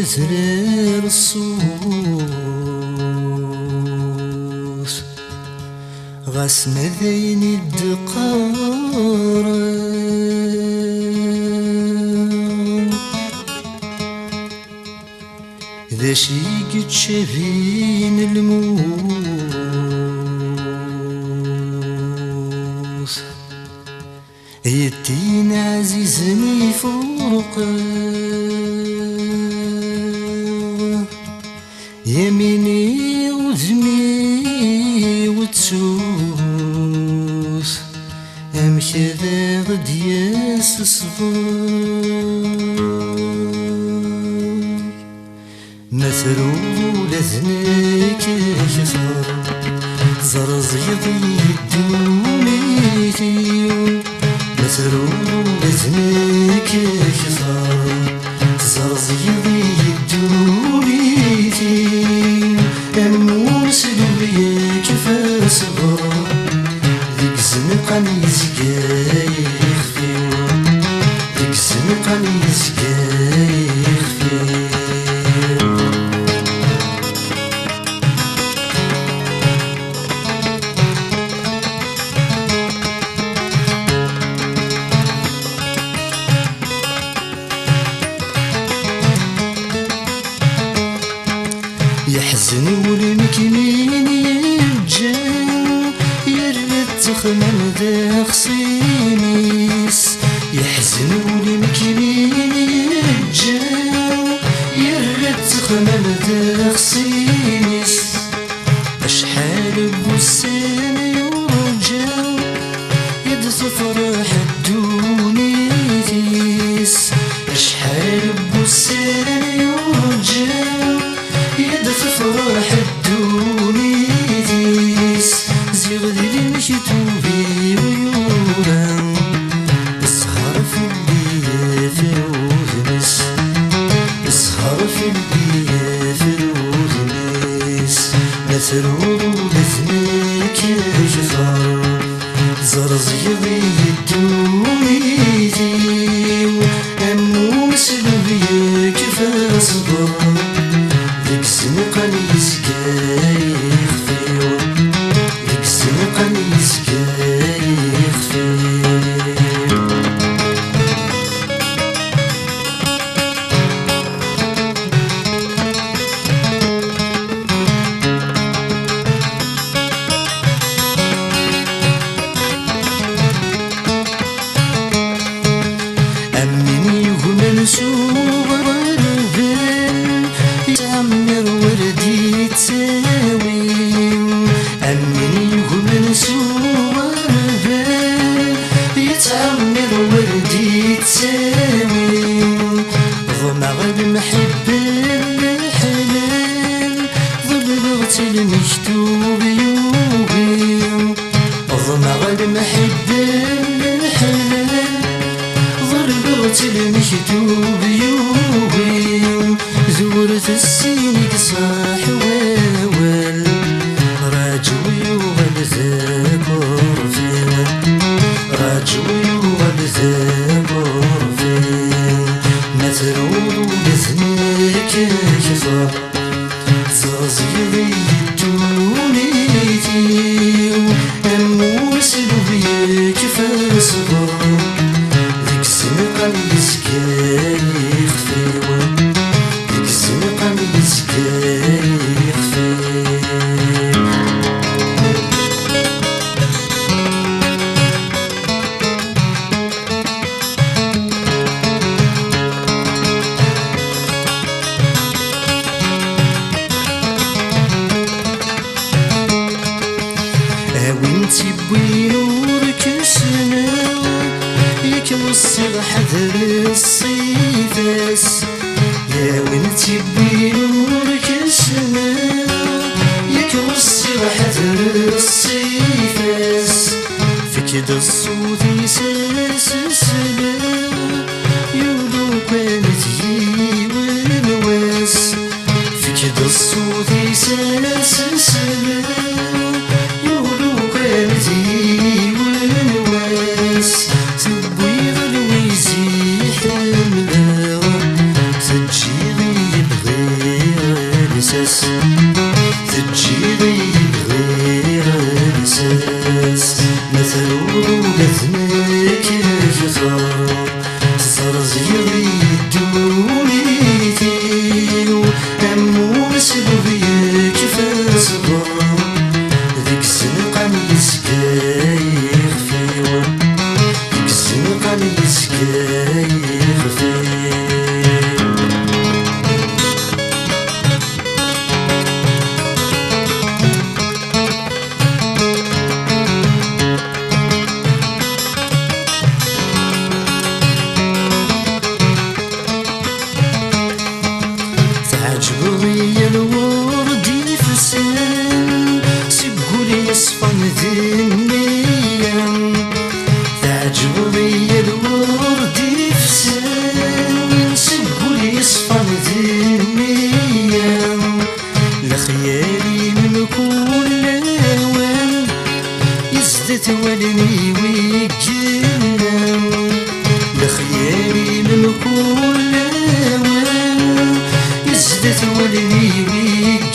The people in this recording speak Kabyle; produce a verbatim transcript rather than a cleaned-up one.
Trar ṣṣut, ɣas ma d ayen i d-qqaren, d acu i yettcabin lmut? Yeddin ɛzizen ifurqen, yamini udem-iw ttut, amek ad aɣ-d-yas ṣṣber? Ma truḍ ula d nekk kter, tzerẓeḍ-iyi ddunit-iw. Ma truḍ ula d nekk kter, tzerẓeḍ-iyi ddunit-iw. Am umeslub yakf ṣṣber, deg zzmiqan yezga yixef-iw. Deg zzmiqan yezga yixef-iw. Yeḥzen wul-im kmin yeǧǧa, yerra ttexmam d ixṣimis. Yeḥzen wul-im kmin yeǧǧa, yerra ttexmam d ixṣimis. Acḥal n wussan yurǧa, i d-tefreḥ ddunit-is. Acḥal n wussan yurǧa, i d-tefreḥ ddunit-is. Ziɣ d lmektub-iw yura, ssher fell-i ɣef wudem-is. Ssher fell-i ɣef wudem-is. Ma truḍ ula d nekk kter, tzerẓeḍ-iyi ddunit-iw. Am umeslub yakf ṣṣber, deg zzmiqan yezga yixef-iw. Deg zzmiqan yezga yixef-iw. Am win yugmen s uɣerbal, yettɛemmir ur d-yettawi. Am win yugmen s uɣerbal, yettɛemmir ur d-yettawi. Ḍemɛeɣ lemḥibba n leḥlal, ḍelbeɣ-tt lmektub yugi. Ḍemɛeɣ lemḥibba n leḥlal, ḍelbeɣ-tt lmektub yugi. Tura tessin i iṣaḥ wawal, raǧu yuɣal d akurfi. Raǧu yuɣal d akurfi. Ma truḍ ula d nekk kter, tzerẓeḍ-iyi ddunit-iw. Am umeslub yakf ṣṣber, deg zzmiqan yezga yixef-iw. Deg zzmiqan yezga yixef-iw. A win tt-iwwin ur k-ssneɣ, yak weṣṣiɣ ḥder ṣṣit-as. A win tt-iwwin ur k-ssneɣ, yak weṣṣiɣ ḥder ṣṣit-as. Fek-d ṣṣut-is asesleɣ, yulukan d yiwen wass. Fek-d ṣṣut-is asesleɣ, yulukan d yiwen wass. Tewwiḍ lwiz i ḥemmleɣ, teǧǧiḍ-iyi Nniya, teɛǧbeḍ-iyi lwerd ifsen seg wul yeṣfan d nniya. Lexyal-im mkul lawan, izdat wallen-iw iggran. Lexyal-im mkul lawan, izdat wallen-iw iggran.